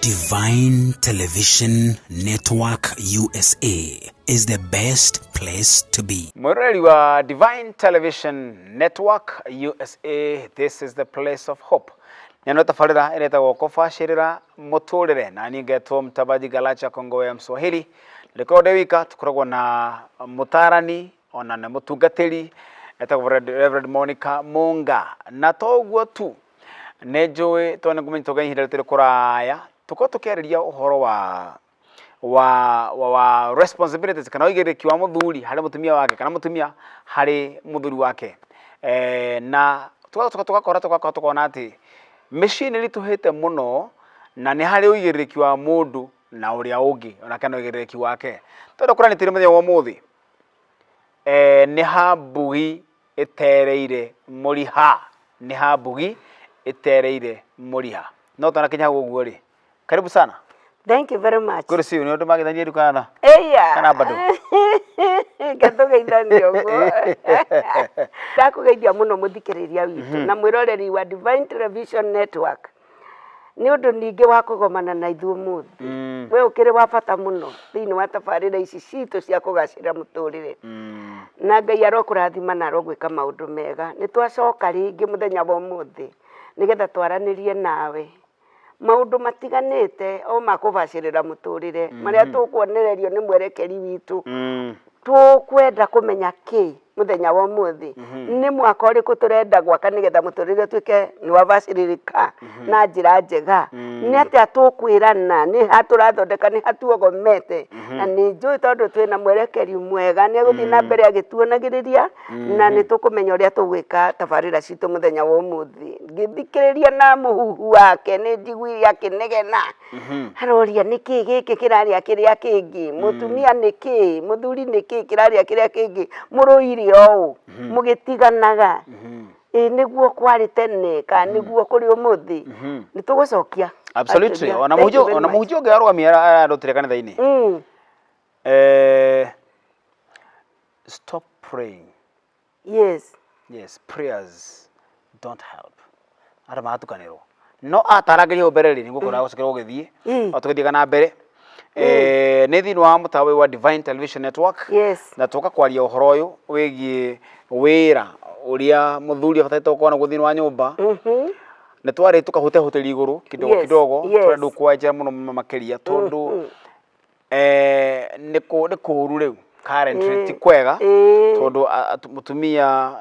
Divine Television Network USA is the best place to be. Mwĩroreri wa Divine Television Network USA, this is the place of hope. Neno tabarĩra ĩretagwo kũbacĩrĩra mũtũrĩre na niĩ ngetwo Mtabaji Galacha Kongowe ya Mswahili. Ndĩkorwo ndĩ wika, tũkoragwo na mũtarani ona nĩ mũtungatĩri etagwo Reverend Monica Munga. Na to ũguo tu, nĩ njũĩ tondũ nĩ ngũmenya tũgeni ihinda rĩtarĩ kũraya, tũkorwo tũkĩarĩria ũhoro wa wa wa, wa responsibilities kana ũigĩrĩrĩki wa mũthuri harĩ mũtumia wake kana mũtumia harĩ mũthuri wake e, na tũgacoka tũgakora tũgakorwo tũkona atĩ mĩciĩ nĩ ĩritũhĩte mũno na nĩ harĩ ũigĩrĩrĩki wa mũndũ na ũrĩa ũngĩ ona kana ũigĩrĩrĩki wake tondũ kũranĩtĩire mũthenya wa ũmũthĩ e, nĩ ha mbugi ĩtereire mũriha nĩ ha mbugi ĩtereire mũriha no twanakinya hau ũguo rĩ karibu sana. Thank you very much. Good to see you. Nĩ ũndũ magithania rĩu kana Eya. Kana bado? Ngatũgeithania ũguo. Ndakũgeithia mũno mũthikĩrĩria witũ na mwĩroreri wa Divine Television Network. Nĩ ũndũ ningĩ wa kũgomana na ithuĩ ũmũthĩ. We ũkĩrĩ wa bata mũno thĩinĩ wa tabarĩra ici citũ cia kũgacĩra mũtũrĩre. Na Ngai arokũrathima na arogwĩka maũndũ mega. Nĩ twacoka rĩngĩ mũthenya wa ũmũthĩ nĩgetha twaranĩrie nawe maũndũ matiganĩte o ma kũbacĩrĩra mũtũrĩre marĩa tũkuonererio nĩ mwerekeri witũ. Tũkwenda kũmenya kĩ mũthenya wa ũmũthĩ? Nĩ mwaka ũrĩkũ tũrenda gwaka nĩgetha mũtũrĩre ũtuĩke nĩ wabacĩrĩrĩka na njĩra njega? Nĩ atĩa tũkwĩrana? Nĩ ha tũrathondeka? Nĩ ha tuogomete? Na nĩ njũĩ tondũ twĩna mwerekeri mwega nĩ egũthiĩ na mbere agĩtuonagĩrĩria na nĩ tũkũmenya ũrĩa tũgwĩka tabarĩra citũ mũthenya wa ũmũthĩ. Ngĩthikĩrĩria na mũhuhu wake nĩ njiguire akĩnegena. Aroria nĩkĩ gĩkĩ kĩrarĩa kĩrĩa kĩngĩ, mũtumia nĩkĩ, mũthuri nĩkĩ kĩrarĩa kĩrĩa kĩngĩ, mũrũire ũũ, mũgĩtiganaga. Ĩ nĩguo kwarĩ tene kana nĩguo kũrĩ ũmũthĩ? Nĩ tũgũcokia. Absolutely. Akĩũria. Ona Thank you mũhunjia very ona much. mũhunjia ũngĩ arũgamia ararutire kanitha-inĩ. Eh, stop praying. Yes, prayers don't help. Andũ maratukanĩrwo. No atarangĩria hau mbere rĩ, nĩguo kũrĩa gũcokerwo gũgĩthiĩ. O tũgĩthiaga na mbere. Eh, nĩ thĩinĩ wa mũtambo ũyũ wa Divine Television Network. Na tũka kwaria ũhoro ũyũ wĩgiĩ wĩra ũrĩa mũthuri abatarĩte gũkorwo naguo thĩinĩ wa nyũmba. Nĩ twarĩ tũkahutahutĩria igũrũ kidogo kidogo, tũrĩa ndũkwanjia mũno makĩria tondũ eh, nĩ kũ- nĩ kũũru rĩu currently ti kwega tondũ mũtumia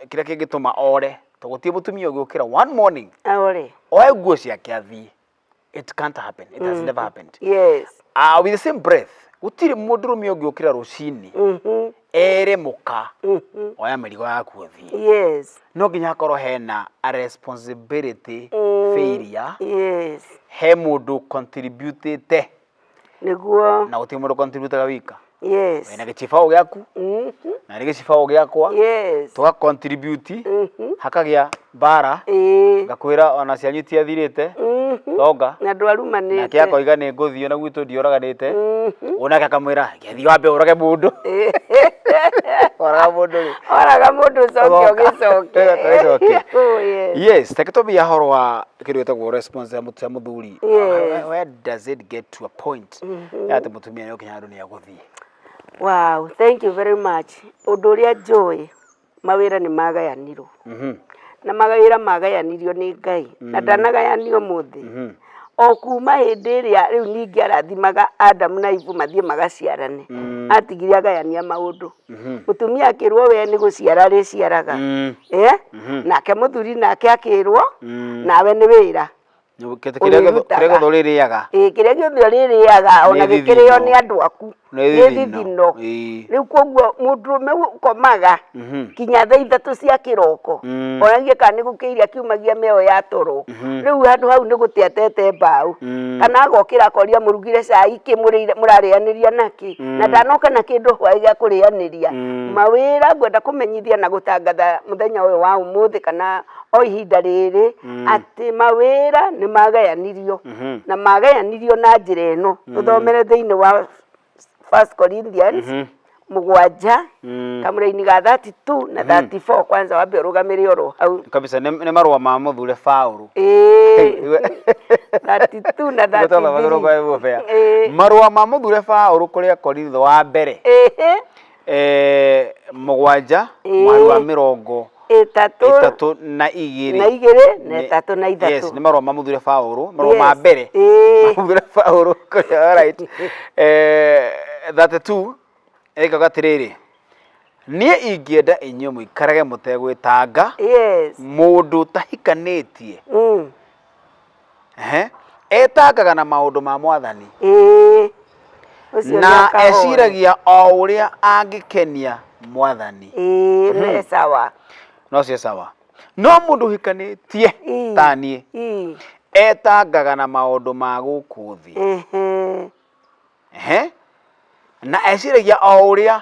kĩrĩa kĩngĩtũma ore tondũ gũtirĩ mũtumia ũngĩũkĩra one morning Ore. oe nguo ciake athiĩ. It can't happen, it has never happened. With the same breath, gũtirĩ mũndũrũme ũngĩũkĩra rũcinĩ ere mũka, "Oya mĩrigo yaku ũthiĩ." No nginya hakorwo hena a responsibility failure. He mũndũ contributĩte. Na gũtirĩ mũndũ contributaga wika. Wĩna gĩcibaũ gĩaku na nĩ gĩcibaũ gĩakwa. Tũga contribute hakagĩa mbara. Ngakwĩra ona cianyu itiathirĩte tonga. Na ndwarumanĩte. Nake akoiga nĩ ngũthiĩ ona gwitũ ndioraganĩte. Onake akamwĩra gĩthiĩ wambe ũrage mũndũ. Oraga mũndũ rĩ. Oraga mũndũ ũcoke ũgĩcoke. Ũgĩcoke. Oh, yes. Yes, reke twambie ũhoro wa kĩndũ gĩtagwo response ya mũthuri. Where does it get to a point ya atĩ mũtumia nĩ okinya handũ nĩ egũthiĩ? Wow, thank you very much. Ũndũ ũrĩa njũĩ, mawĩra nĩ magayanirwo. Na mawĩra magayanirio nĩ Ngai. Na ndanagayanio ũmũthĩ. O kuma hĩndĩ ĩrĩa rĩu ningĩ arathimaga Adamu na Ivu mathiĩ magaciarane. Atigire agayania maũndũ. Mũtumia akĩrwo we nĩ gũciara arĩciaraga. Eh? Nake mũthuri nake akĩrwo nawe nĩ wĩra. Kĩrĩa gĩothe ũrĩrĩaga. Ĩĩ, kĩrĩa gĩothe ũrĩrĩaga ona Nĩ gĩkĩrĩo thithino. nĩ andũ aku Nĩ nĩ thithino. thithino. Rĩu koguo mũndũrũme ũkomaga kinya thaa 3 cia kĩroko onagie kana nĩ gũkĩire akiumagia mĩoyo ya toro. Rĩu handũ hau nĩ gũte atete mbaũ kana agokĩra akoria mũrugire cai kĩ mũrarĩanĩria nakĩ na ndanoka na kĩndũ hwaĩ gĩa kũrĩanĩria. Mawĩra ngwenda kũmenyithia na gũtangatha mũthenya ũyũ wa ũmũthĩ kana o ihinda rĩrĩ atĩ mawĩra nĩ magayanirio na magayanirio na njĩra ĩno tũthomere thĩinĩ wa First Corinthians. Mũgwanja, kamũraini ga 32 na 34. Kwanza wambe ũrũgamĩre oro hau. Kabisa, nĩ marũa ma mũthure Paũlũ. Ĩĩ, 32 na 33. Ĩĩ. Marũa ma mũthure Paũlũ kũrĩ Akorintho wa mbere, 7, mweri wa mĩrongo 32 na na 2 na 3 na 3. Yes, nĩ marũa ma mũthure Paũlũ, marũa ma mbere Ĩĩ. ma mũthure Paũlũ kũrĩ, alright, 32 ĩkaga atĩrĩrĩ, "Niĩ ingĩenda inyuĩ mũikarage mũtegwĩtanga. Mũndũ ũtahikanĩtie etangaga na maũndũ ma Mwathani Ĩĩ, ũcio na nĩakahoe. eciragia o ũrĩa angĩkenia Mwathani." Ĩĩ, me sawa. No cio sawa, no mũndũ ũhikanĩtie ta niĩ etangaga na maũndũ ma gũkũ thĩ, na eciragia o ũrĩa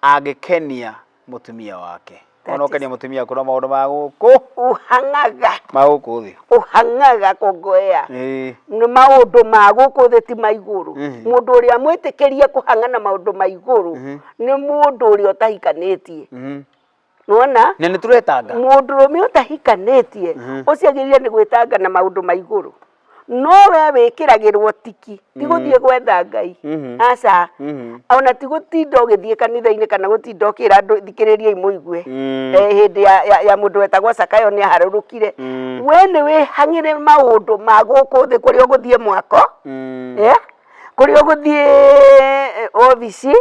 angĩkenia mũtumia wake. Ona ũkenia mũtumia waku na maũndũ ma gũkũ Ũhang'aga ma gũkũ thĩ. Ũhang'aga kũngoea nĩ maũndũ ma gũkũ thĩ, ti ma igũrũ. Mũndũ ũrĩa mwĩtĩkĩrie kũhang'a na maũndũ ma igũrũ nĩ mũndũ ũrĩa ũtahikanĩtie. Nĩwona? Na nĩ tũretanga. Mũndũrũme ũtahikanĩtie ũcio agĩrĩire nĩ gwĩtanga na maũndũ ma igũrũ, no we wĩkĩragĩrwo tiki ti gũthiĩ gwetha Ngai, aca, ona ti gũtinda ũgĩthiĩ kanitha-inĩ kana gũtinda ũkĩra andũ, "Thikĩrĩriai mũigue." Hĩndĩ ya mũndũ wetagwo Zakayo nĩ aharũrũkire. We nĩ wĩhang'ĩre maũndũ ma gũkũ thĩ, kũrĩa ũgũthiĩ mwako, kũrĩa ũgũthiĩ obici,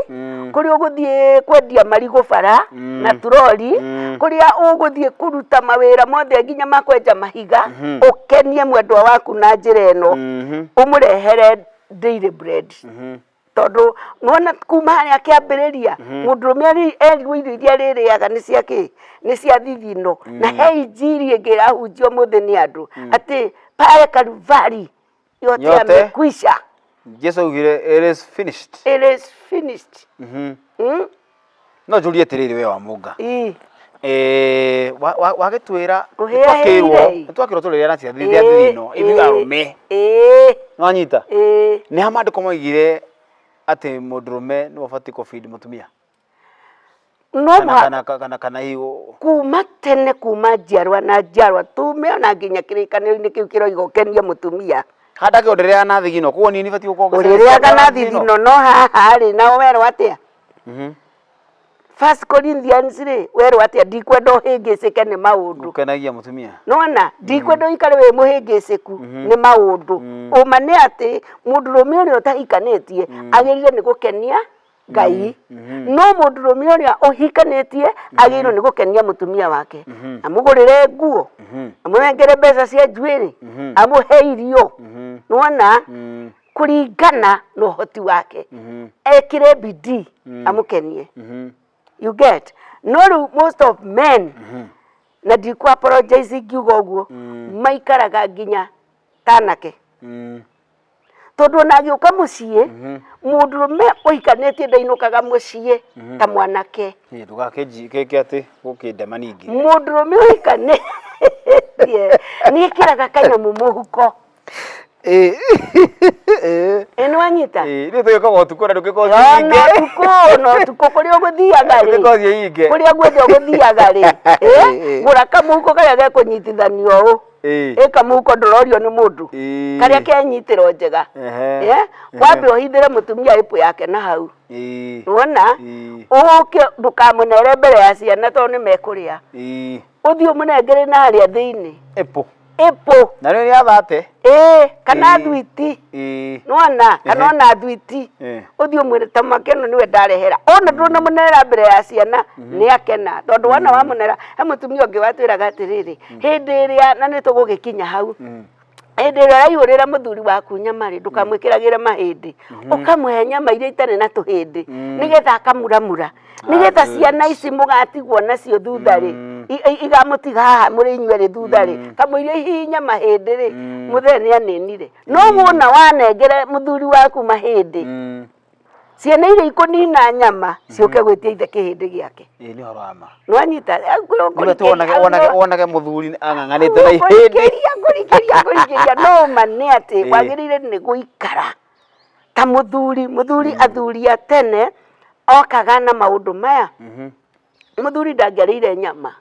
kũrĩa ũgũthiĩ kwendia marigũ bara na turori, kũrĩa ũgũthiĩ kũruta mawĩra mothe nginya ma kwenja mahiga, ũkenie mwendwa waku na njĩra ĩno, ũmũrehere daily bread. Tondũ nĩwona kuma harĩa kĩambĩrĩria mũndũrũme erirwo irio iria arĩrĩaga nĩ cia kĩ? Nĩ cia thithino. Na he injiri ĩngĩ ĩrahunjio ũmũthĩ nĩ andũ atĩ pale Kalvari yote Yote. yamekwisha. Jesu augire, "It is finished." It is finished. No njũrie atĩrĩrĩ, we wa Mũnga, wagĩtwĩra Ũhĩahĩire. nĩtwakĩrwo tũrĩrĩa na cia thithino ithuĩ arũme. Nĩwanyita? Ĩĩ. Nĩ ha maandĩko moigire atĩ mũndũrũme nĩwe ũbatiĩ kũ-feed mũtumia? No Kana mũhaka. kana hihi Kuma tene, kuma njiarwa na njiarwa, tume ona nginya kĩrĩkanĩro-inĩ kĩu kĩroiga ũkenie mũtumia. Handake ũndĩrĩaga na thigino, koguo niĩ nĩbatiĩ gũkorwo Ũrĩrĩaga na thithino, no haha rĩ, nao werwo atĩa? First Corinthians rĩ, werwo atĩa? Ndikwenda ũhĩngĩcĩke nĩ maũndũ. Gũkenagia mũtumia. Nona ndikwenda ũikare wĩ mũhĩngĩcĩku nĩ maũndũ. Ũma nĩ atĩ mũndũrũme ũrĩa ũtahikanĩtie agĩrĩire nĩ gũkenia Ngai, no mũndũrũme ũrĩa ũhikanĩtie agĩrĩirwo nĩ gũkenia mũtumia wake, amũgũrĩre nguo, amũnengere mbeca cia njuĩrĩ, amũhe irio, nĩwona, kũringana na ũhoti wake, ekĩre bidii amũkenie. You get? No rĩu most of men, na ndikũ apologize ngiuga ũguo, maikaraga nginya tanake, tondũ ona agĩũka mũciĩ, mũndũrũme ũhikanĩtie ndainũkaga mũciĩ ta mwanake. Ĩ, ndũgakĩnjĩke atĩ gũkĩndema ningĩ. Mũndũrũme ũhikanĩtie nĩ ĩkĩraga kanyamũ mũhuko. Ĩ, nĩwanyita? Ĩ, rĩu tũgĩkaga ũtukũ na ndũgĩkorwo Ona ũtukũ, ona ũtukũ kũrĩa ũgũthiaga rĩ, Ndũgĩkorwo thiĩ hinge. Kũrĩa guothe ũgũthiaga rĩ, gũra kamũhuko karĩa gekũnyitithanio ũũ. Ĩ kamũhuko ndũrorio nĩ mũndũ, karĩa kenyitĩro njega. Wambe ũhithĩre mũtumia ĩpũ yake na hau. Wona? Ũke ndũkamũnere mbere ya ciana tondũ nĩ mekũrĩa. Ũthiĩ ũmũnengere na harĩa thĩinĩ. Ĩpũ. Ĩpũ. Na rĩu nĩ athate. Ĩĩ, kana thwiti. Nĩwona? Kana ona thwiti. Ũthiĩ ũmwĩre ta make ĩno nĩwe ndarehera. Ona ndũnamũnera mbere ya ciana nĩ akena. Tondũ wona wamũnera, he mũtumia ũngĩ watwĩraga atĩrĩrĩ, hĩndĩ ĩrĩa, na nĩ tũgũgĩkinya hau, hĩndĩ ĩrĩa ũraihũrĩra mũthuri waku nyama rĩ, ndũkamwĩkĩragĩre mahĩndĩ. Ũkamũhe nyama iria itarĩ na tũhĩndĩ, nĩgetha akamuramura. Nĩgetha ciana ici mũgatigwo nacio thutha rĩ, igamũtiga haha mũrĩ inyuerĩ thutha rĩ, kamũira ihihinye mahĩndĩ rĩ, mũthee nĩ aninire. No wona wanengere mũthuri waku mahĩndĩ, ciana iria ikũnina nyama ciũke gwĩtia ithe kĩhĩndĩ gĩake. Ĩ, nĩ ũhoro wa ma. Nĩwanyita? Nĩwe tu wonage mũthuri ang'ang'anĩte na ihĩndĩ. Ngũrikĩria, ngũrikĩria, ngũrikĩria, no ma nĩ atĩ wagĩrĩire nĩ gũikara ta mũthuri. Mũthuri, athuri a tene. Okaga na maũndũ maya. Mũthuri ndangĩarĩire nyama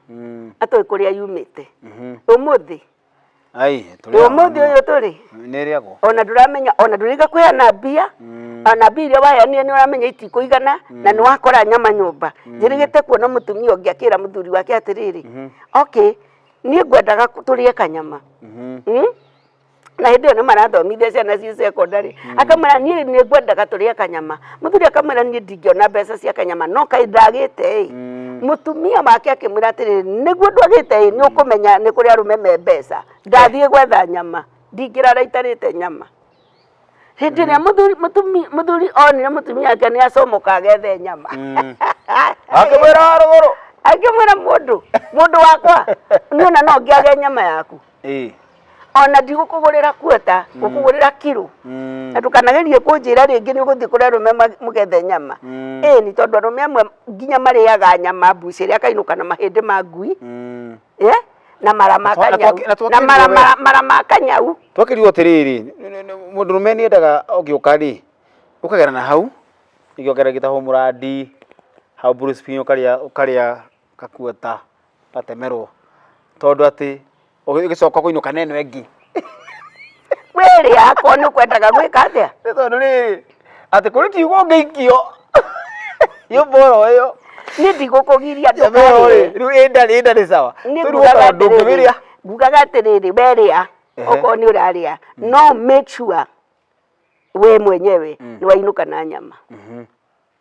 atoĩ kũrĩa yumĩte. Ũmũthĩ Ai, tũrĩaga ũmũthĩ mũno. Ũyũ tũrĩ Nĩ ĩrĩagwo. Ona ndũramenya, ona ndũrĩga kũheana mbia, ona mbia iria waheanire nĩ ũramenya itikũigana, na nĩ wakora nyama nyũmba. Njĩrĩgĩte kuona mũtumia ũngĩ akĩra mũthuri wake atĩrĩrĩ, "Okay, niĩ ngwendaga tũrĩe kanyama." Na hĩndĩ ĩyo nĩ marathomithia ciana ciĩ secondary. Akamwĩra, "Niĩ nĩ ngwendaga tũrĩe kanyama." Mũthuri akamwĩra, "Niĩ ndingĩona mbeca cia kanyama, no kaĩ ndagĩte ĩ." Mũtumia wake akĩmwĩra atĩrĩrĩ, "Nĩguo ndwagĩte ĩ, nĩ ũkũmenya nĩ kũrĩ arũme me mbeca. Ndathiĩ gwetha nyama, ndingĩrara itarĩte nyama." Hĩndĩ ĩrĩa mũthuri mũtumia mũthuri onire mũtumia wake nĩ acomoka agethe nyama, Akĩmwĩra wa rũgũrũ. Akĩmwĩra, Mũndũ wakwa, niĩ ona no ngĩage nyama yaku? Ona ndigũkũgũrĩra kuota, ngũkũgũrĩra kiro. Na ndũkanagerie kũnjĩra rĩngĩ nĩ ũgũthiĩ kũrĩ arũme mũgethe nyama." Ĩni, tondũ arũme amwe nginya marĩaga nyama mbucĩrĩ, akainũka na mahĩndĩ ma ngui, na mara ma Na twa- na kanyau, na na mara twakĩrwo mara ma kanyau. Twakĩrigwo atĩrĩrĩ, mũndũrũme nĩ endaga ũgĩũka rĩ, ũkagera na hau, ũgĩongera gĩtahwo mũrandi, hau Bruce Spin ũkarĩa ũkarĩa gakuota, gatemerwo, tondũ atĩ ũgĩcoka kũinũka na ĩno ĩngĩ. Wĩrĩ akorwo nĩ ũkwendaga gwĩka atĩa? Nĩ tondũ rĩrĩ, atĩ kũrĩ kiugo ũngĩikio nyũmba oro ĩyo. Niĩ ndigũkũgiria Nyama ĩyo rĩ, ndũkarĩe. rĩu ĩ ndarĩ ĩ ndarĩ sawa. Niĩ Rĩu ngugaga ũkaga atĩrĩrĩ, ndũngĩmĩrĩa. Ngugaga atĩrĩrĩ, werĩa, okorwo nĩ ũrarĩa, no make sure we mwenyewe nĩ wainũka na nyama.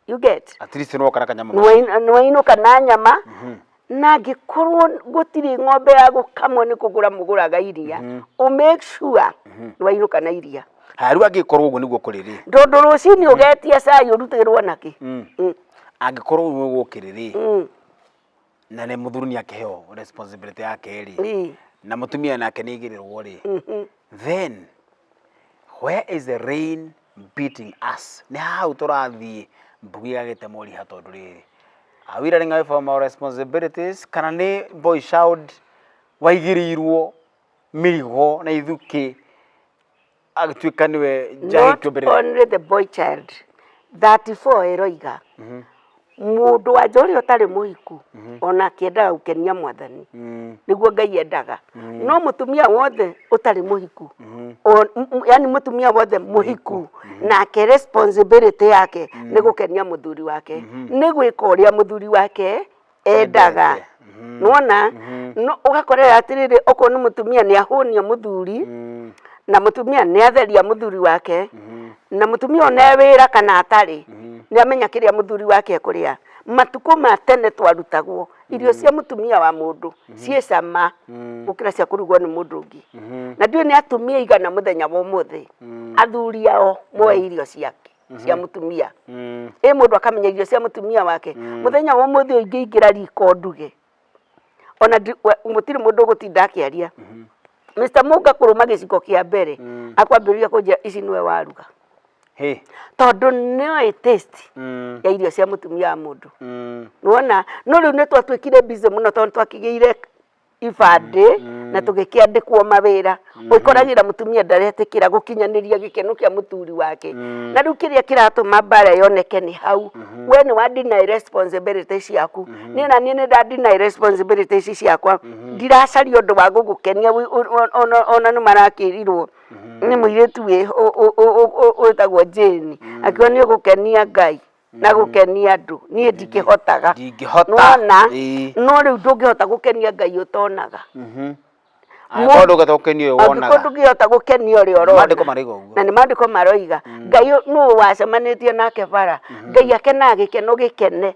You get? At least nĩ woka na kanyama. Nĩ wainũka na nyama, na angĩkorwo gũtirĩ ng'ombe ya gũkamwo, nĩ kũgũra mũgũraga iria, ũ make sure nĩ wainũka na iria. Haya, rĩu angĩkorwo ũguo nĩguo kũrĩ rĩ, Tondũ rũcinĩ ũgetia cai ũrutĩrwo nakĩ? Angĩkorwo ũguo nĩguo gũkĩrĩ rĩ, na nĩ mũthuri nĩ akĩheo responsibility yake rĩ, na mũtumia nake nĩ aigĩrĩrwo rĩ, then where is the rain beating us? Nĩ hau tũrathiĩ mbugi gagĩte riha, tondũ rĩrĩ, are we running away from our responsibilities, kana nĩ boy child waigĩrĩirwo mĩrigo na ithukĩ agĩtuĩka nĩwe njahĩ Not kĩombĩrĩra? only the boy child. 34 ĩroiga mũndũ wa nja ũrĩa ũtarĩ mũhiku ona akĩendaga gũkenia Mwathani, nĩguo Ngai endaga. No mũtumia wothe ũtarĩ mũhiku, yani mũtumia wothe mũhiku nake, responsibility yake nĩ gũkenia mũthuri wake, nĩ gwĩka ũrĩa mũthuri wake endaga. Endete. Nĩwona no ũgakorera atĩrĩrĩ, okorwo nĩ mũtumia nĩ ahũnia mũthuri, na mũtumia nĩ atheria mũthuri wake, na mũtumia ona e wĩra kana atarĩ, nĩ amenya kĩrĩa mũthuri wake ekũrĩa. Matukũ ma tene twarutagwo irio cia mũtumia wa mũndũ ciĩ cama gũkĩra cia kũrugwo nĩ mũndũ ũngĩ. Na ndiũĩ nĩ atumia igana mũthenya wa ũmũthĩ athuri ao moe irio ciake cia mũtumia. Ĩ mũndũ akamenya irio cia mũtumia wake. Mũthenya wa ũmũthĩ ũyũ ingĩingĩra riko nduge, ona gũtirĩ mũndũ ũgũtinda akĩaria. Mr. Munga kũrũma gĩciko kĩa mbere, akwambĩrĩria kũnjĩra, "Ici nĩwe waruga?" Hey. Tondũ nĩoĩ taste ya irio cia mũtumia wa mũndũ. Nĩwona, no rĩu nĩ twatuĩkire busy mũno, tondũ twakĩgĩire ibandĩ na tũgĩkĩandĩkwo mawĩra. Ũkoragĩra mũtumia ndaretĩkĩra gũkinyanĩria gĩkeno kĩa mũthuri wake, na rĩu kĩrĩa kĩratũma mbara yoneke nĩ hau we nĩ wa deny responsibility ciaku. Niĩ na niĩ nĩ nda deny responsibility ici ciakwa, ndiracaria ũndũ wa gũgũkenia. Ona nĩ marakĩrirwo nĩ mũirĩtu wĩ wĩtagwo Jane, akiuga nĩ ũgũkenia Ngai na gũkenia andũ, niĩ ndikĩhotaga. Ndingĩhota. Nĩwona? No rĩu ndũngĩhota gũkenia Ngai ũtonaga. Angĩkorwo ndũngĩhota gũkenia ũyũ Angĩkorwo wonaga. ndũngĩhota gũkenia ũrĩa ũrona. Maandĩko maroiga ũguo. Na nĩ maandĩko maroiga. Ngai nũ wacemanĩtie nake bara? Ngai akenaga gĩkeno gĩkene.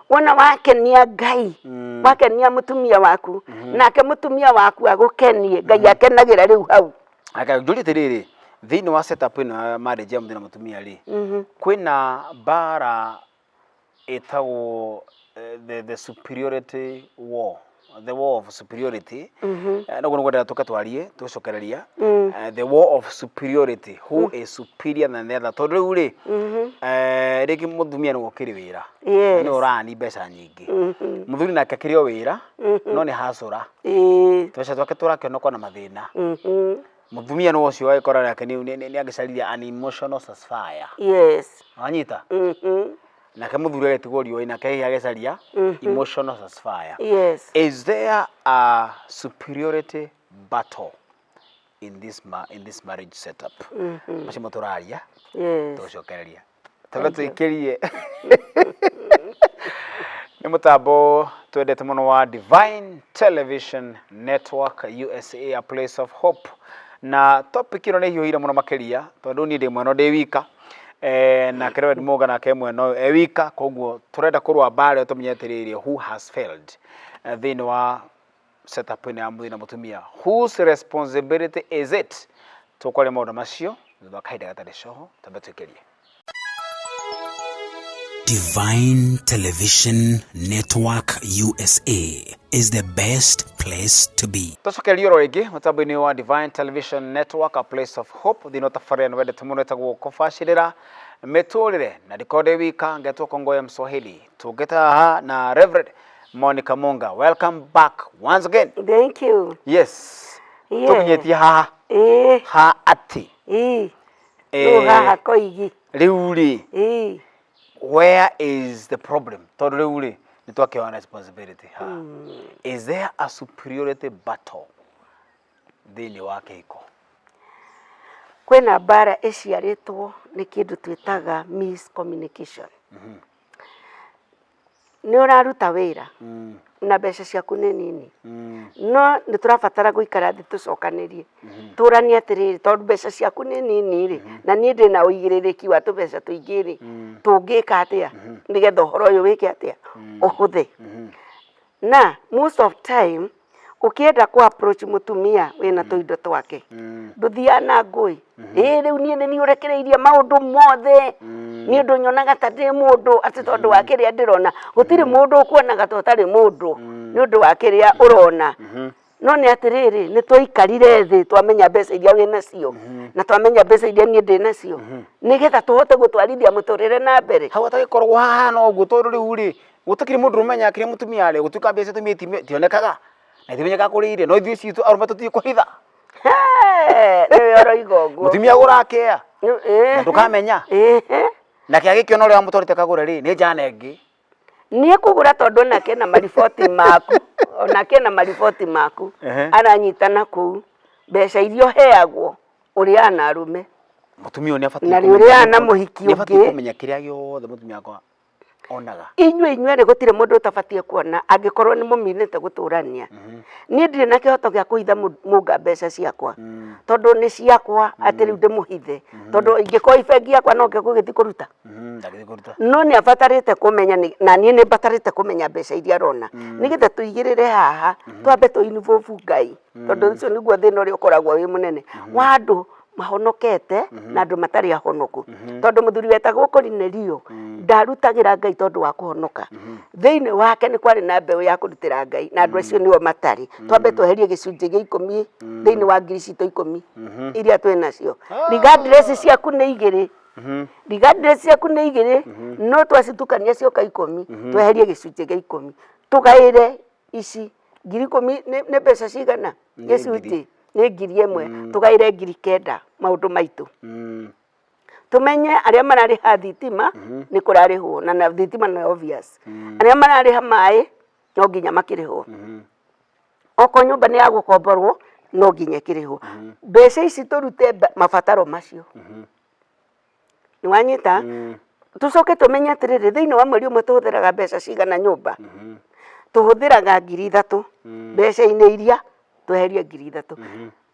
Wona wakenia Ngai, wakenia mũtumia waku, nake mũtumia waku agũkenie, Ngai akenagĩra rĩu hau. Aka njũrie atĩrĩrĩ, thĩinĩ wa setup ĩno ya marriage ya mũthuri na mũtumia rĩ, kwĩna mbara ĩtagwo the superiority war, the war of superiority. Noguo nĩgwendaga tũke twarie tũcokereria the war of superiority, who is superior than the other, tondũ rĩu rĩ, rĩngĩ mũtumia nĩwe ũkĩrĩ wĩra, nĩwe ũrani mbeca nyingĩ, mũthuri nake akĩrĩ o wĩra no nĩ hacũra, tũbeca twake tũrakĩonekwo na mathĩna. Mũtumia nĩwe ũcio agĩkora nake nĩ angĩcaririe an emotional satisfier. Wanyita? Nake mũthuri agĩtigwo riũa-inĩ, nake hihi agĩcaria emotional satisfier. Is there a superiority battle in this marriage setup? Macio mo tũraria. Tũgũcokereria tondũ tũikĩrie nĩ mũtambo twendete mũno wa Divine Television Network USA, a place of hope. Na topic ĩno nĩ hiũhire mũno makĩria tondũ niĩ ndĩ mwena ndĩ wika, nake Reverend Mũnga nake mwena ũyũ e wika. Koguo tũrenda kũrũa mbara ĩyo tũmenye atĩrĩrĩ, who has failed thĩinĩ wa setup ĩno ya mũthuri na mũtumia? Whose responsibility is it? Tũkwaria maũndũ macio thutha wa kahinda gatarĩ coho. Twambe twĩkĩrie. Divine Television Network USA is the best place to be. Tũcokerio oro rĩngĩ mũtambo-inĩ wa Divine Television Network, a place of hope, thĩinĩ wa tabarĩra nĩ wendete mũno ĩtagwo Kũbacĩrĩra Mĩtũrĩre, na ndikorwo ndĩ wika, ngetwo Kongoya Mswahili. Tũngĩte haha na Reverend Monica Munga. Welcome back once again. Thank you. Yes. Tũkinyĩtie haha ha atĩ Rĩu haha koigi. Rĩu rĩ, where is the problem? Tondũ rĩu rĩ, nĩ twakĩoya responsibility ha. Is there a superiority battle thĩinĩ wa kĩhiko? Kwĩna mbara ĩciarĩtwo nĩ kĩndũ twĩtaga miscommunication. Nĩ ũraruta wĩra na mbeca ciaku nĩ nini, no nĩ tũrabatara gũikara thĩ tũcokanĩrie, tũranie atĩrĩrĩ, tondũ mbeca ciaku nĩ nini rĩ, na niĩ ndĩna ũigĩrĩrĩki wa tũbeca tũingĩ rĩ, tũngĩka atĩa nĩgetha ũhoro ũyũ wĩke atĩa, ũhũthe. Na most of time ũkĩenda kũ approach mũtumia wĩna tũindo twake, ndũthiaga na ngũĩ. Ĩĩ, rĩu niĩ nĩ niĩ ũrekereirie maũndũ mothe, nĩ ũndũ nyonaga ta ndĩ mũndũ, atĩ tondũ wa kĩrĩa ndĩrona. Gũtirĩ mũndũ ũkuonaga ta ũtarĩ mũndũ nĩ ũndũ wa kĩrĩa ũrona. No nĩ atĩrĩrĩ, nĩ twaikarire thĩ twamenya mbeca iria wĩ nacio na twamenya mbeca iria niĩ ndĩ nacio, nĩgetha tũhote gũtwarithia mũtũrĩre na mbere. Hau hatagĩkoragwo hahana ũguo, tondũ rĩu rĩ, gũtakĩrĩ mũndũ ũmenya kĩrĩa mũtumia arĩ, gũtuĩka mbeca tumia itionekaga na itimenyekaga kũrĩa irĩ, no ithuĩ citũ arũme tũtiũĩ kũhitha. Nĩwe ũroiga ũguo. Mũtumia agũra kea na ndũkamenya, nake agĩkĩona ũrĩa wamũtwarĩte kagũre rĩ, nĩ njana ĩngĩ. Nĩ ekũgũra tondũ onake ena mariboti maku, onake ena mariboti maku. Aranyitana kũu mbeca iria ũheagwo ũrĩaga na arũme. Mũtumia ũyũ nĩ abatiĩ Na rĩ ũrĩaga na mũhiki nĩ abatiĩ ũngĩ. kũmenya kĩrĩa gĩothe mũtumia wakwa onaga. Inyuĩ inyuerĩ gũtirĩ mũndũ ũtabatiĩ kuona angĩkorwo nĩ mũminĩte gũtũrania. Niĩ ndirĩ na kĩhoto gĩa kũhitha Mũnga mbeca ciakwa, tondũ nĩ ciakwa, atĩ rĩu ndĩmũhithe, tondũ ingĩkorwo i bengi yakwa no ngĩgũgĩthiĩ kũruta. Ndagĩthiĩ kũruta. No nĩ abatarĩte kũmenya na niĩ nĩ mbatarĩte kũmenya mbeca iria arona, nĩgetha tũigĩrĩre haha, twambe tũ involve Ngai, tondũ ũcio nĩguo thĩna ũrĩa ũkoragwo wĩ mũnene wa andũ mahonokete na andũ matarĩ ahonoku, tondũ mũthuri wetagwo Korinelio ndarutagĩra Ngai tondũ wa kũhonoka. Thĩinĩ wake nĩ kwarĩ na mbeũ ya kũrutĩra Ngai, na andũ acio nĩo matarĩ. Twambe tweherie gĩcunjĩ gĩa 10 thĩinĩ wa ngiri citũ 10 iria twĩ nacio. Regardless ciaku nĩ igĩrĩ, regardless ciaku nĩ igĩrĩ, no twacitukania cioka 10. Tweherie gĩcunjĩ gĩa 10, tũgaĩre ici 10,000 nĩ mbeca cigana? Nĩ gĩcunjĩ nĩ 1000, tũgaĩre 9,000 maũndũ maitũ. Tũmenye arĩa mararĩha thitima nĩ kũrarĩhwo, na thitima nĩ obvious. Arĩa mararĩha maĩ no nginya makĩrĩhwo. Okorwo nyũmba nĩ ya gũkomborwo no nginya ĩkĩrĩhwo. Mbeca ici tũrute mabataro macio. Nĩ wanyita? Tũcoke tũmenye atĩrĩrĩ, thĩinĩ wa mweri ũmwe tũhũthĩraga mbeca cigana nyũmba? Tũhũthĩraga 3000. Mbeca-inĩ iria tweherie 3000.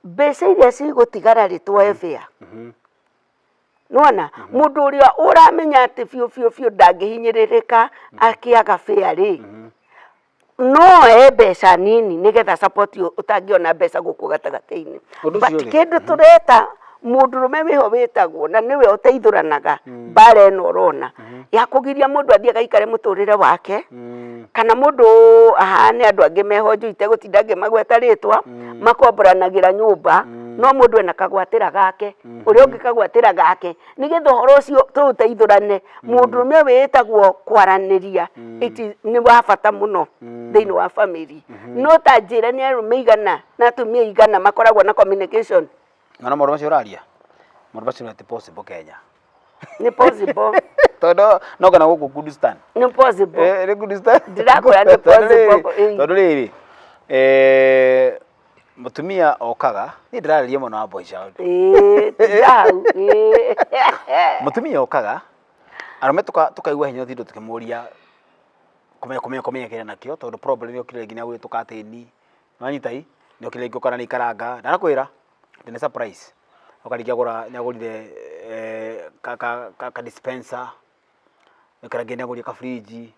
Mbeca iria cigũtigara rĩ, tuoe fare. Nĩwona? Mũndũ ũrĩa ũramenya atĩ biũ biũ biũ ndangĩhinyĩrĩrĩka akĩaga fare rĩ, no oe mbeca nini nĩgetha support ũtangĩona mbeca gũkũ gatagatĩ-inĩ. Ũndũ But ũcio rĩ, kĩndũ tũreta mũndũrũme wĩho wĩtagwo na nĩwe ũteithũranaga mbara ĩno ũrona ya kũgiria mũndũ athiĩ agaikare mũtũrĩre wake, kana mũndũ ahane andũ angĩ meho njui itegũtinda ngĩmagweta rĩtwa, makomboranagĩra nyũmba, no mũndũ ena kagwatĩra gake, ũrĩa ũngĩ kagwatĩra gake, nĩgetha ũhoro ũcio tũũteithũrane. Mũndũrũme wĩtagwo kwaranĩria nĩ wa bata mũno thĩinĩ wa family. No ta njĩra nĩ arũme igana na atumia igana makoragwo na communication? Na maũndũ macio ũraria, maũndũ macio ti possible Kenya. Nĩ possible. Tondũ no kana gũkũ Kurdistan. Nĩ possible. Eh, nĩ Kurdistan. Ndĩrakwĩra nĩ Tondũ rĩrĩ- possible, ĩĩ. Tondũ rĩrĩ, eh, mũtumia okaga, niĩ ndĩrarĩria mũno wa boy child. Ĩĩ, tiga hau. Ĩĩ. Mũtumia okaga, arũme tũkaigua hinya tindũ tũkĩmũria kũmenya kũmenya kũmenya kĩrĩa nakĩo tondũ probably nĩ okire nginya gwĩ tũkatĩni nĩwanyita i nĩ okire rĩngĩ ũkona nĩ ikaranga ndanakwĩra ndĩ nĩ surprise oka rĩngĩ agũra nĩ agũrire eh, ka, ka, ka, ka dispenser nĩũkora rĩngĩ nĩ agũrire ka fridge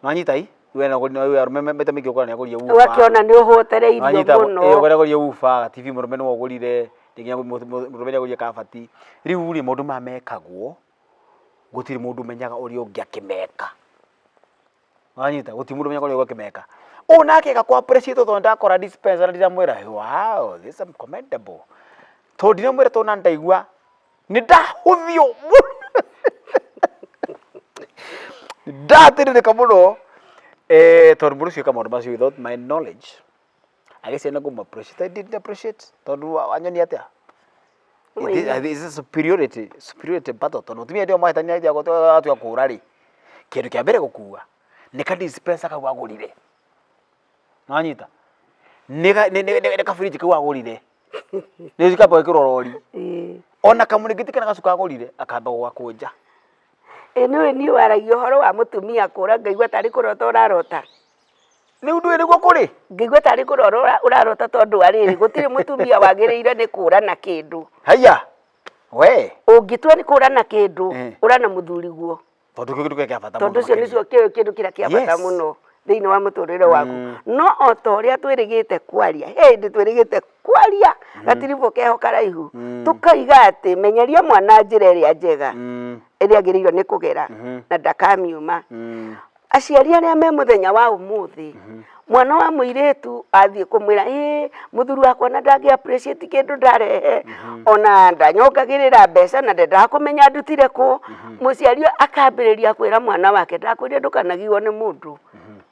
nĩwanyita i we no we arũme maita maingĩ ũkora nĩ agũrire woofer Ũgakĩona nĩ ũhotereirio Nĩwanyita mũno. ĩ ũkora agũrire woofer TV mũrũme nĩwe ũgũrire rĩngĩ mũrũme nĩ agũrire kabati rĩu rĩ maũndũ maya mekagwo gũtirĩ mũndũ ũmenyaga ũrĩa ũngĩ akĩmeka wanyita gũtirĩ mũndũ ũmenyaga ũrĩa ũngĩ akĩmeka ũũ nake agakũ appreciate tondũ ndakora dispenser na ndiramwĩra, "Wow, this is commendable," tondũ ndinamwĩra tondũ na ndaigua nĩ ndahũthio mũno ndatĩrĩrĩka mũno eh, tondũ mũndũ ũcio eka maũndũ macio without my knowledge agĩciria nĩ ngũmũ appreciate. I didn't appreciate tondũ anyonia atĩa? It is a superiority battle tondũ mũtumia hĩndĩ ĩyo mahĩtania atua kũra rĩ, kĩndũ kĩa mbere gũkua nĩ ka dispenser kau agũrire, nĩwanyita, nĩ ka fridge kau agũrire, nĩ kamba gwĩkĩrwo rori, ona kamũrĩngĩti kana gacuka agũrire akamba gũgakũnja. Ĩ nĩũĩ niĩ waragia ũhoro wa mũtumia kũra ngaigua tarĩ kũrota ũrarota. Rĩu ndũĩ nĩguo kũrĩ? Ngaigua tarĩ kũrora ũrarota tondũ wa rĩrĩ, gũtirĩ mũtumia wagĩrĩire nĩ kũra na kĩndũ. Haiya! We! Ũngĩtua nĩ kũra na kĩndũ, ũra na mũthuriguo. Tondũ kĩu kĩndũ kĩrĩa kĩa bata mũno. Tondũ ũcio nĩcio kĩndũ kĩrĩa kĩa bata mũno thĩinĩ wa mũtũrĩre waku. No o ta ũrĩa twĩrĩgĩte kwaria, he hĩndĩ twĩrĩgĩte kwaria gatiribũ keho karaihu, tũkoiga atĩ menyeria mwana njĩra ĩrĩa njega, ĩrĩa agĩrĩirwo nĩ kũgera na ndakamiuma. Aciari arĩa me mũthenya wa ũmũthĩ, mwana wa mũirĩtu athiĩ kũmwĩra ĩ mũthuri wakwa na ndangĩ appreciate kĩndũ ndarehe, ona ndanyongagĩrĩra mbeca na ndendaga kũmenya ndutire kũ, mũciari akambĩrĩria kwĩra mwana wake ndakwĩrire ndũkanagiywo nĩ mũndũ.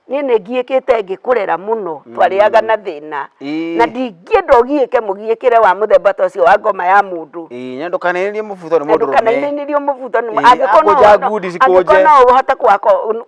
Niĩ nĩ ngiĩkĩte ngĩkũrera mũno, twarĩaga na thĩna, na ndingĩenda ũgiĩke mũgiĩkĩre wa mũthemba ta ũcio wa ngoma ya mũndũ. Ĩĩ, na ndũkanainĩrie mũbuto nĩ mũndũ ũrũme. Ndũkanainĩrie mũbuto nĩ Ĩĩ, angĩkorwo no akũnja ngundi cikũnje. angĩkorwo no ũhote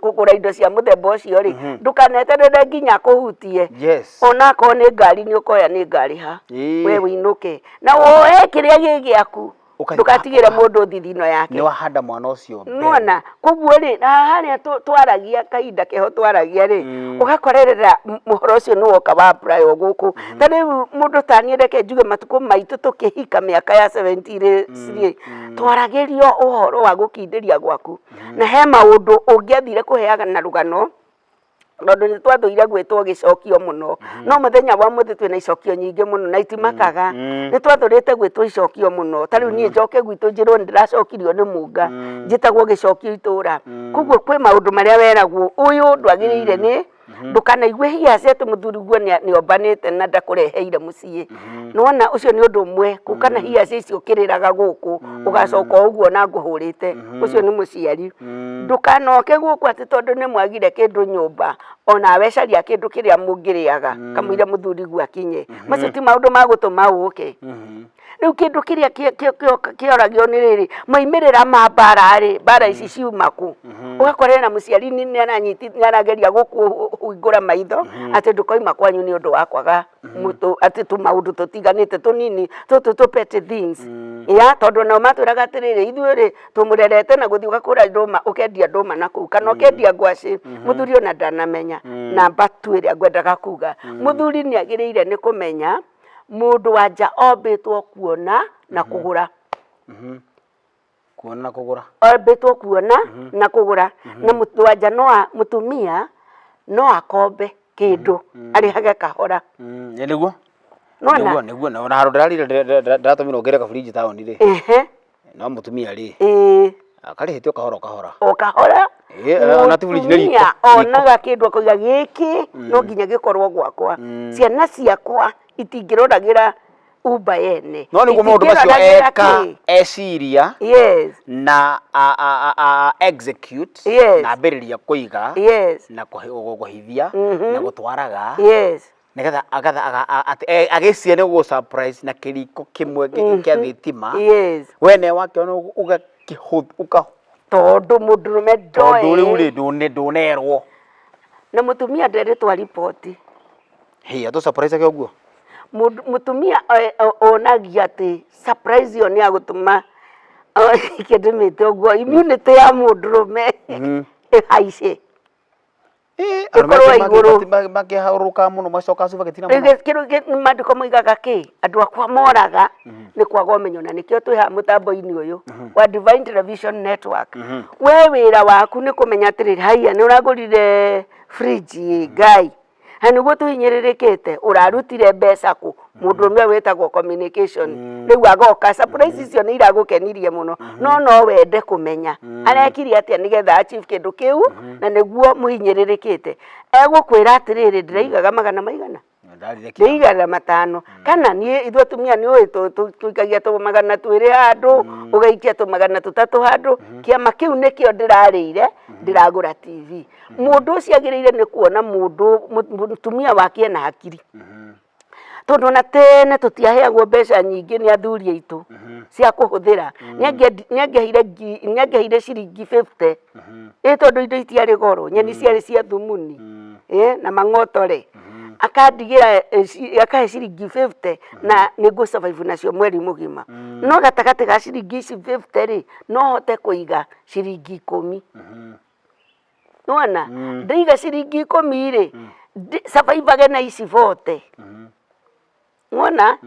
kũgũra indo cia mũthemba ũcio rĩ, ndũkaneterere nginya akũhutie. Yes. Ona akorwo nĩ ngari nĩ ũkoya nĩ ngari ha, we ũinũke. Na woe kĩrĩa gĩ gĩaku. Ũka- Ndũgatigĩre mũndũ thithino yake. Nĩ wahanda mwana ũcio mbegũ. Nĩwona? Koguo rĩ, na harĩa twaragia kahinda keho twaragia rĩ, ũgakorerera ũhoro ũcio nĩ woka wa apply o gũkũ. Ta rĩu mũndũ ta niĩ reke njuge matukũ maitũ tũkĩhika mĩaka ya 70 rĩ, twaragĩrio ũhoro wa gũkindĩria gwaku. Na he maũndũ ũngĩathire kũheana na rũgano, tondũ nĩ twathũire gwĩtwo gĩcokio mũno no mũthenya wa mũthĩ twĩna icokio nyingĩ mũno na itimakaga nĩ twathũrĩte gwĩtwo icokio mũno ta rĩu niĩ njoke gwitũ njĩrwo nĩ ndĩracokirio nĩ mũnga njĩtagwo gĩcokio itũra koguo kwĩ maũndũ marĩa weragwo ũyũ ndwagĩrĩire nĩ ndũkanaigue hiaci atĩ mũthuriguo nĩ ombanĩte na ndakũreheire mũciĩ nĩwona ũcio nĩ ũndũ ũmwe gũka na hiaci icio ũkĩrĩraga gũkũ ũgacoka o ũguo na ngũhũrĩte ũcio nĩ mũciari ndũkanoke gũkũ atĩ tondũ nĩ mwagire kĩndũ nyũmba onawe caria kĩndũ kĩrĩa mũngĩrĩaga kamũira mũthuriguo akinye macio ti maũndũ ma gũtũma ũke rĩu kĩndũ kĩrĩa kĩoragio nĩ rĩrĩ maimĩrĩra ma mbara rĩ mbara ici ciuma kũ ũgakorera mũciari nĩ arageria gũkũhingũra maitho atĩ ndũkoima kwanyu nĩ ũndũ wa kwaga mũtũ atĩ tũmaũndũ tũtiganĩte tũnini tũtũ tũ petty things ya tondũ nao matwĩraga atĩrĩrĩ ithuĩ rĩ tũmũrerete na gũthiĩ ũgakũra ndũma ũkendia ndũma na kũu kana ũkendia ngwacĩ mũthuri ona ndanamenya namba tu ĩrĩa ngwendaga kuga mũthuri nĩ agĩrĩire nĩ kũmenya mũndũ wa nja ombĩtwo kuona na kũgũra. Kuona na kũgũra. Ombĩtwo kuona na kũgũra. Na mũndũ wa nja no mũtumia no akombe kĩndũ arĩhage kahora. Ĩ nĩguo. Nĩwona? Nĩguo nĩguo na handũ ndĩrarire ndĩratũmirwo ngĩre kaburinji taũni rĩ. Ehe. No mũtumia rĩ. Ĩĩ. Akarĩhĩte o kahora o kahora. O kahora. Ĩĩ, ona ti burinji nĩ riko. Mũtumia onaga kĩndũ akoiga gĩkĩ no nginya gĩkorwo gwakwa. Ciana ciakwa itingĩroragĩra umba yene. No nĩguo maũndũ macio Itingĩroragĩra eka kĩ. eciria Yes. na a execute na ambĩrĩria kũiga na kũhithia na gũtwaraga nĩgetha agatha atĩ agĩciria nĩ gũgũ surprise na kĩriko kĩmwe kĩa thitima Yes. we ne wakĩona ũgakĩhũth ũka Tondũ mũndũrũme Tondũ rĩu ndoĩ. Rĩ ndũnerwo. Na mũtumia nderĩtwo riboti. Hĩ, atũ surprise ake ũguo. Mũtumia onagia atĩ surprise ĩyo nĩ ya gũtũma kĩndĩmĩte ũguo immunity ya mũndũrũme ĩhaice. Arũme Ĩkorwo angĩ igũrũ. Makĩharũrũka mũno macoka cuba gĩtina Rĩu mũno. Kĩndũ maandĩko moigaga kĩ andũ akwa moraga nĩ kwaga ũmenyo, na nĩkĩo twĩ haha mũtambo-inĩ ũyũ wa Divine Television Network. We wĩra waku nĩ kũmenya atĩrĩrĩ, haiya, nĩ ũragũrire fridge ĩ Ngai, na nĩguo tũhinyĩrĩrĩkĩte, ũrarutire mbeca kũ? Mũndũrũme ũyũ wĩtagwo communication rĩu agoka, surprise icio nĩ iragũkenirie mũno, no no wende kũmenya arekire atĩa nĩgetha achieve kĩndũ kĩu, na nĩguo mũhinyĩrĩrĩkĩte. Egũkwĩra atĩrĩrĩ, ndĩraigaga magana maigana? Ndarire kĩama. Nĩ 500, kana niĩ ithuĩ atumia nĩ ũĩ tũikagia 200 handũ, ũgaikia 300 handũ. Kĩama kĩu nĩkĩo ndĩrarĩire ndĩragũra TV. Mũndũ ũcio agĩrĩire nĩ kuona mũndũ mũtumia wake ena hakiri, tondũ ona tene tũtiaheagwo mbeca nyingĩ nĩ athuri aitũ cia kũhũthĩra. Nĩ angĩaheire ciringi 50 ĩ, tondũ indo itiarĩ goro, nyeni ciarĩ cia thumuni na mang'otore, akandigĩra akahe ciringi 50 na nĩ ngũ survive nacio mweri mũgima. No gatagatĩ ga ciringi ici 50 rĩ, no hote kũiga ciringi 10. Nĩwona ndaiga ciringi 10 rĩ, survive na ici 40. Nĩwona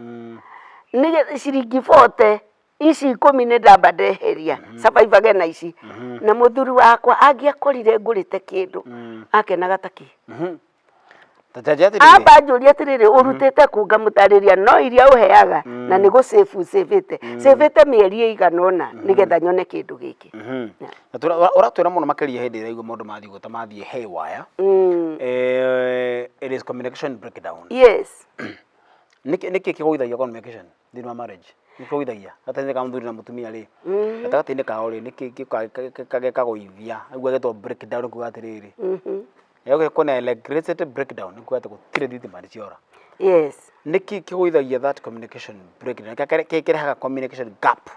nĩ ciringi 40 ici 10 nĩ ndamba ndeheria, survive na ici. Na mũthuri wakwa angĩakorire ngũrĩte kĩndũ, akenaga ta kĩ. Ta njanjia atĩrĩrĩ. Amba njũria atĩrĩrĩ, ũrutĩte kũ? Ngamũtarĩria no iria ũheaga na nĩ gũ save savĩte savĩte mĩeri ĩigana ũna nĩgetha nyone kĩndũ gĩkĩ. Na ũratwĩra mũno makĩria hĩndĩ ĩrĩa igua maũndũ mathiĩ ũguo ta mathiĩ haywire. It is communication breakdown. Yes. Nĩkĩ kĩgũithagia communication thĩinĩ wa marriage? Nĩ kĩgũithagia gatagatĩ ka mũthuri na mũtumia rĩ, gatagatĩ-inĩ kao rĩ, nĩkĩ gĩkagũithia ũguo gĩtwo breakdown kuga atĩrĩrĩ, kwĩna electricity breakdown nĩ kuga atĩ gũtirĩ thitima nĩ ciora. Nĩkĩ kĩgũithagia that communication breakdown? Kĩ kĩrehaga communication gap?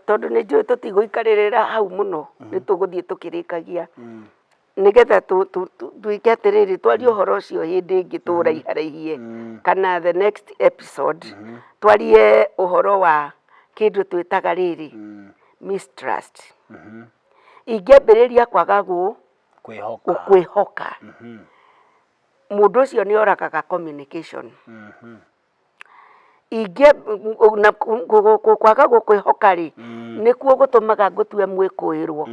Tondũ nĩ njũĩ tũtigũikarĩrĩra hau mũno, nĩ tũgũthiĩ tũkĩrĩkagia nĩgetha twĩke atĩrĩrĩ, twarie ũhoro ũcio hĩndĩ ĩngĩ tũraiharaihie kana the next episode, twarie ũhoro wa kĩndũ twĩtaga rĩrĩ mistrust. Ingĩambĩrĩria kwaga kwĩhoka, kwĩhoka mũndũ ũcio, nĩ oragaga communication. Ingĩ na kwaga gũkwĩhoka rĩ, nĩkuo gũtũmaga ngũtue mwĩkũĩrwo,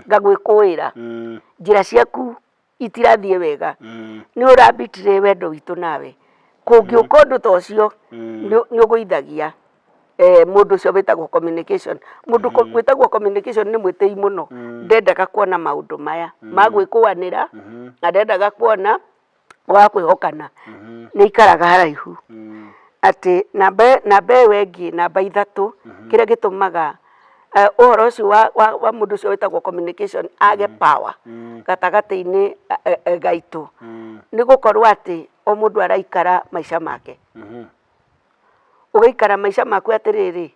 ngagwĩkũĩra, njĩra ciaku itirathiĩ wega, nĩ ũrambitire wendo witũ nawe. Kũngĩũka ũndũ ta ũcio, nĩ ũgũithagia mũndũ ũcio wĩtagwo communication. Mũndũ wĩtagwo communication nĩ mwĩtĩi mũno, ndendaga kuona maũndũ maya ma gwĩkũanĩra, na ndendaga kuona wa kwĩhokana, nĩ aikaraga haraihu. Atĩ namba ĩyo ĩngĩ, namba 3, kĩrĩa gĩtũmaga ũhoro ũcio wa mũndũ ũcio wĩtagwo communication age power gatagatĩ-inĩ gaitũ, nĩ gũkorwo atĩ o mũndũ araikara maica make. Ũgaikara maica maku atĩrĩrĩ,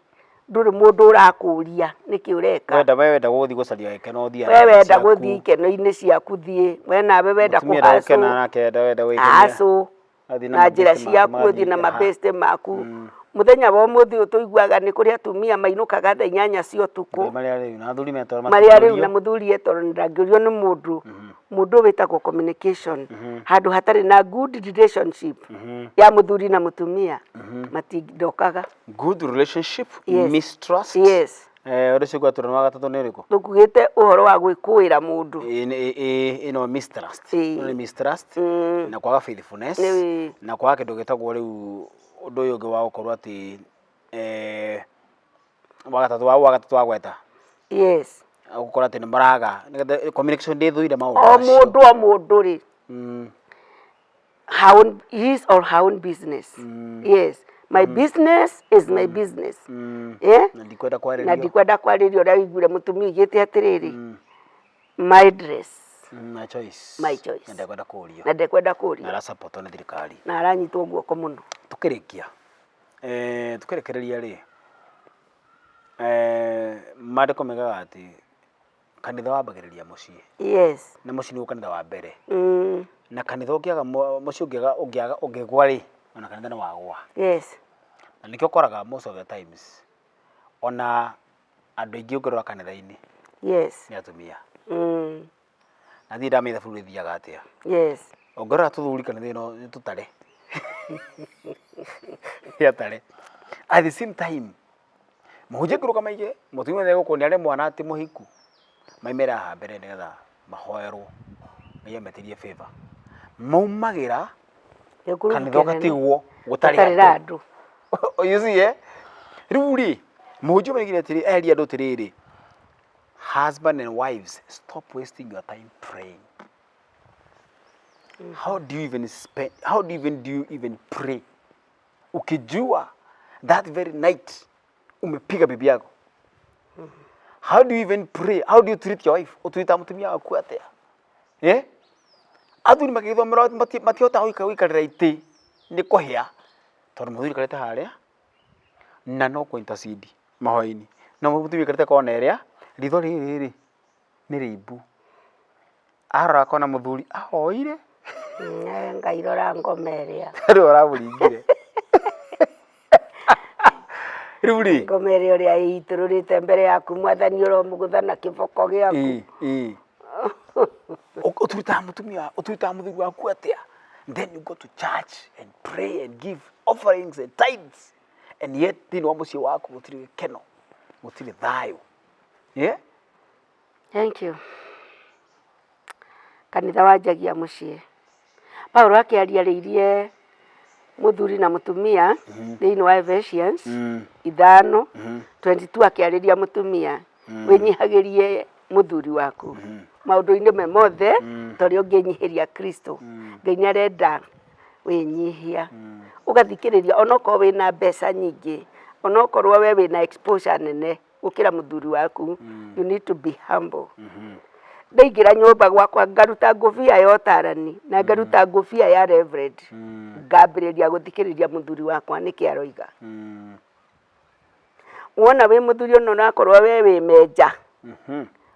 ndũrĩ mũndũ ũrakũria nĩkĩ ũreka. Wenda, we wenda gũthiĩ gũcaria gĩkeno, ũthiĩ we wenda gũthiĩ ikeno-inĩ ciaku, thiĩ. We nawe wenda mũtumia enda kũhacũ gũkena nake wenda gwĩkenia. Hacũ Athiĩ na njĩra mabesti make ciaku, magathiĩ ũthiĩ na ha. mabeste maku. Mũthenya wa ũmũthĩ ũyũ tũiguaga nĩ kũrĩ atumia mainũkaga thaa 8 cia ũtukũ. Marĩa rĩu na athuri metoro Marĩa rĩu matingĩũrio. Na mũthuri etoro ndangĩũrio nĩ mũndũ. Mũndũ ũyũ wĩtagwo communication, handũ hatarĩ na good relationship ya mũthuri na mũtumia, matindokaga. Good relationship. Yes. Mistrust. Yes. Ũndũ ũcio gwatũra nĩ wa gatatũ nĩ ũrĩkũ? Tũkugĩte ũhoro wa gwĩkũĩra mũndũ. Ĩno mistrust. Ĩno nĩ mistrust na kwaga faithfulness na kwaga kĩndũ gĩtagwo rĩu ũndũ ũyũ ũngĩ wa gũkorwo atĩ wa gatatũ wagweta. Yes. Gũkorwo atĩ nĩ maraga nĩgetha communication ndĩthũire maũndũ o macio. Mũndũ o mũndũ rĩ, her own, his or her own business. Yes, my business is my business. Yeah? Na ndikwenda na kwarĩrio. Ndikwenda kwarĩrio ũrĩa ũiguire mũtumia oigĩte atĩrĩrĩ, my dress, My choice. My choice. Na ndekwenda kũrio. Na ndekwenda na kũrio. Arasapotwo nĩ thirikari. Na aranyitwo guoko mũno. Tukĩrĩkia, tukĩrĩkĩrĩria rĩ, Maandĩko megaga atĩ kanitha wambagĩrĩria mũciĩ. Na mũciĩ nĩguo kanitha wa mbere. Na kanitha ũngĩaga mũciĩ ũngĩaga ũngĩaga ũngĩgwa rĩ, ona kanitha nĩ wagwa. Na nĩkĩo ũkoraga most of the times ona andũ aingĩ ũngĩrora kanitha-inĩ nĩ atumia. Na ndirĩ ndamenya ithabu rĩu rĩthiaga atĩa. Ũngĩrora tũthuri kanitha ĩno nĩ tũtare. Nĩ atare. At the same time mũhunjia angĩrũgama aige mũtumia nĩ gũkũ nĩ arĩ mwana ti mũhiku, maimĩre haha mbere nĩgetha mahoerwo Ngai ametĩrie favor. Maumagĩra Gĩkurubu kanitha kĩnene. ũgatigwo gũtarĩ Gũtarĩ na andũ. You see, eh? Rĩu rĩ, mũhunjia ũmwe oigire atĩrĩ, erire andũ atĩrĩrĩ, husband and wives, stop wasting your time praying. How do you even spend, how do you even, do you even pray? Ukijua that very night umepiga bibi yako. How do you even pray? How do you treat your wife? Ũtwĩtaga mũtumia waku atĩa? Eh? Athuri magĩthomera matihotaga gũikarĩra itĩ nĩ kũhĩa tondũ mũthuri aikarĩte harĩa na no kũ intercede mahoya-inĩ na mũtumia aikarĩte kona ĩrĩa ritho rĩrĩ rĩ nĩ rĩimbu arora akona mũthuri ahoire. Ngai rora ngoma ĩrĩa. Rĩu aramũringire rĩu rĩ ngoma ĩrĩa ũrĩa ĩitũrũrĩte mbere yaku mwathani ũromũgũtha na kĩboko gĩaku. Ĩĩ ũtwĩtaga mũtumia ũtwĩtaga mũthuri waku atĩa? Then you go to church and pray and give offerings and tithes and yet thĩinĩ wa mũciĩ waku gũtirĩ gĩkeno, gũtirĩ thayũ, yeah? Thank you. Kanitha wanjagia mũciĩ. Paulo akĩaria mũthuri na mũtumia thĩinĩ wa Ephesians 5:22, akĩarĩria mũtumia, wĩnyihagĩrie mũthuri waku maũndũ-inĩ me mothe ta ũrĩa ũngĩnyihĩria Kristo. Ngai nĩ arenda wĩnyihia, ũgathikĩrĩria onokorwo wĩna mbeca nyingĩ, onokorwo we wĩna exposure nene gũkĩra mũthuri waku, you need to be humble. Ndaingĩra nyũmba gwakwa ngaruta ngũbia ya ũtarani na ngaruta ngũbia ya reverend, ngambĩrĩria gũthikĩrĩria mũthuri wakwa nĩkĩ aroiga. Wona wĩ mũthuri ona ũrakorwo we wĩ menja,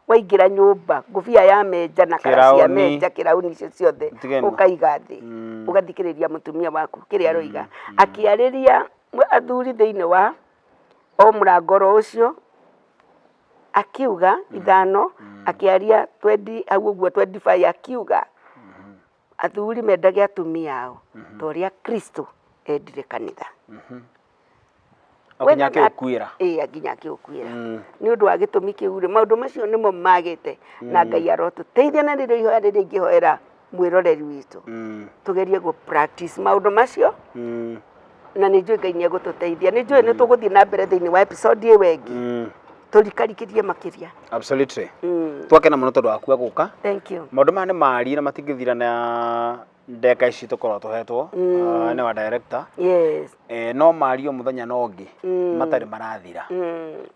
waingĩra nyũmba ngũbia ya menja na kara cia Kĩraũni. Menja kĩrauni icio ciothe Ũtige ũkaiga thĩ, ũgathikĩrĩria mũtumia waku kĩrĩa aroiga. Akĩarĩria athuri thĩinĩ wa o mũrango oro ũcio akiuga 5, akĩaria 20 hau ũguo 25, akiuga athuri mendage atumia ao ta ũrĩa Kristo endire kanitha. O nginya akĩũkuĩra. Ĩĩ, nginya akĩũkuĩra. Nĩ ũndũ wa gĩtũmi kĩu rĩ, maũndũ macio nĩmo magĩte na Ngai arotũteithia, na nĩrĩo ihoya rĩrĩa ingĩhoera mwĩroreri witũ, tũgerie gũ practice maũndũ macio, na nĩ njũĩ Ngai nĩ egũtũteithia. Nĩ njũĩ nĩ tũgũthiĩ na mbere thĩinĩ wa episode ĩyo ĩngĩ tũrikarikĩrie makĩria. Absolutely. Twakena mũno tondũ waku gũka. Thank you. Maũndũ maya nĩ marie na matingĩthira na ndeka ici tũkoragwo tũhetwo nĩ wa director. Eh, no mario mũthenya na ũngĩ matarĩ marathira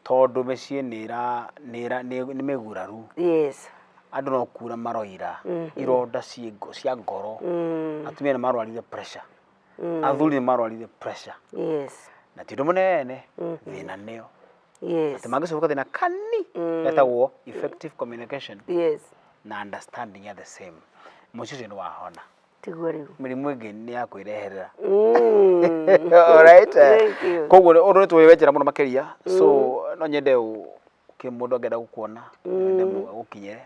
tondũ mĩciĩ nĩ ĩra nĩ ĩra nĩ mĩguraru. Andũ no kura maroira ironda cia ngoro. Atumia nĩ marwarire pressure, athuri nĩ marwarire pressure, na ti ũndũ mũnene, thĩna nĩo atĩ mangĩcoka thĩna kani getagwo effective communication na understanding at the same, mũciĩ ũcio nĩ wahona. Tiguo rĩu. Mĩrimũ ĩngĩ nĩ ya kwĩreherera. Alright. Thank you. Koguo ũndũ nĩ tũwĩ mũno makĩria, so no nyende kĩ mũndũ angĩenda gũkuona, nyende gũkinyĩre.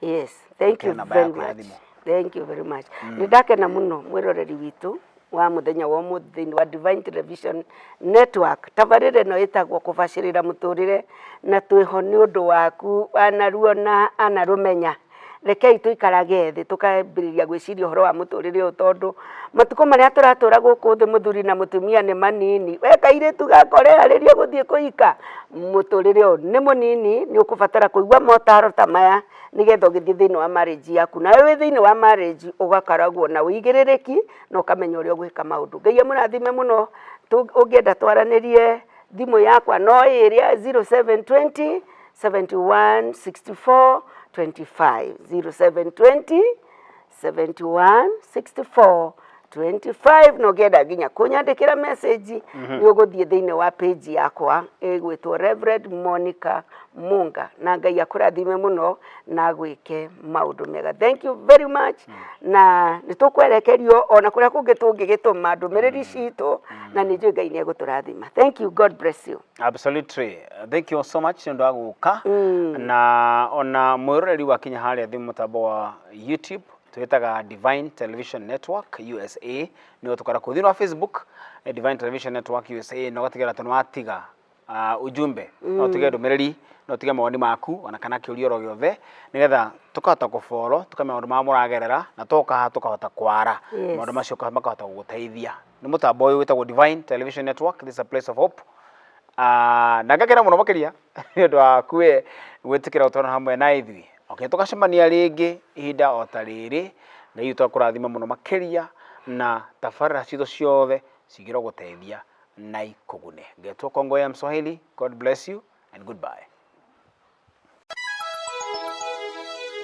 Yes, thank you Ũkĩhe namba very yaku ya much. thimũ. Thank you very much. Nĩ ndakena mũno mwĩroreri witũ wa mũthenya wa ũmũthĩ thĩinĩ wa Divine Television Network. Tabarĩra ĩno ĩtagwo kũbacĩrĩra mũtũrĩre na twĩho nĩ ũndũ waku wanaruona anarũmenya. Rekei tũikarage thĩ tũkambĩrĩria gwĩciria ũhoro wa mũtũrĩre ũyũ, tondũ matukũ marĩa tũratũra gũkũ thĩ mũthuri na mũtumia nĩ manini. We kairĩtu gaka ũreharĩria gũthiĩ kũhika, mũtũrĩre ũyũ nĩ mũnini, nĩ ũkũbatara kũigua motaro ta maya nĩgetha ũgĩthiĩ thĩinĩ wa marriage yaku. Nawe wĩ thĩinĩ wa marriage ũgakoragwo na ũigĩrĩrĩki na ũkamenya ũrĩa ũgwĩka maũndũ. Ngai amũrathime mũno. Ũngĩenda twaranĩrie, thimũ yakwa no ĩrĩa 0720 71 64 25, 0720 71 64. 25. Na ũngĩenda nginya kũnyandĩkĩra message, nĩ ũgũthiĩ thĩinĩ wa page yakwa ĩgwĩtwo Reverend Monica Munga. Na Ngai akũrathime mũno na agwĩke maũndũ mega. Thank you very much. Na nĩ tũkwerekerio ona kũrĩa kũngĩ tũngĩgĩtũma ndũmĩrĩri citũ, na nĩ njũĩ Ngai nĩ egũtũrathima. Thank you, God bless you. Absolutely. Thank you so much nĩ ũndũ wa gũka, na ona mwĩroreri wakinya harĩa thĩ mũtambo wa YouTube twĩtaga Divine Television Network USA, nĩ ũtũkora kũu thĩinĩ wa Facebook, Divine Television Network USA, na ũgatigĩra atĩ nĩ watiga ujumbe, no ũtige ndũmĩrĩri, no ũtige mawoni maku ona kana kĩũria oro gĩothe, nĩgetha tũkahota kũboro tũkamenya maũndũ marĩa mũragerera, na twoka haha tũkahota kwara maũndũ macio makahota gũgũteithia. Nĩ mũtambo ũyũ wĩtagwo Divine Television Network. This is a place of hope. Na ngakena mũno makĩria nĩ ũndũ wa kuwe gwĩtĩkĩra gũtwarana hamwe na ithuĩ. Okay, tũgacemania rĩngĩ ihinda o ta rĩrĩ. Ngai witũ akũrathime mũno makĩria, na tabarĩra citũ ciothe cigĩrwo gũteithia na ikũgune. Ngetwo Kongo ya Mswahili. God bless you and goodbye.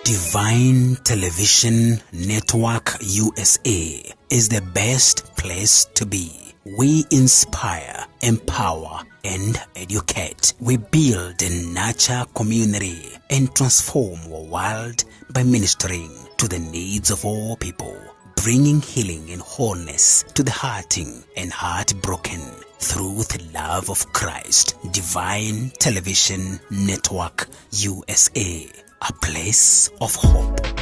Divine Television Network USA is the best place to be. We inspire, empower, and educate. We build and nurture community and transform our world by ministering to the needs of all people, bringing healing and wholeness to the hurting and heartbroken through the love of Christ. Divine Television Network USA, a place of hope.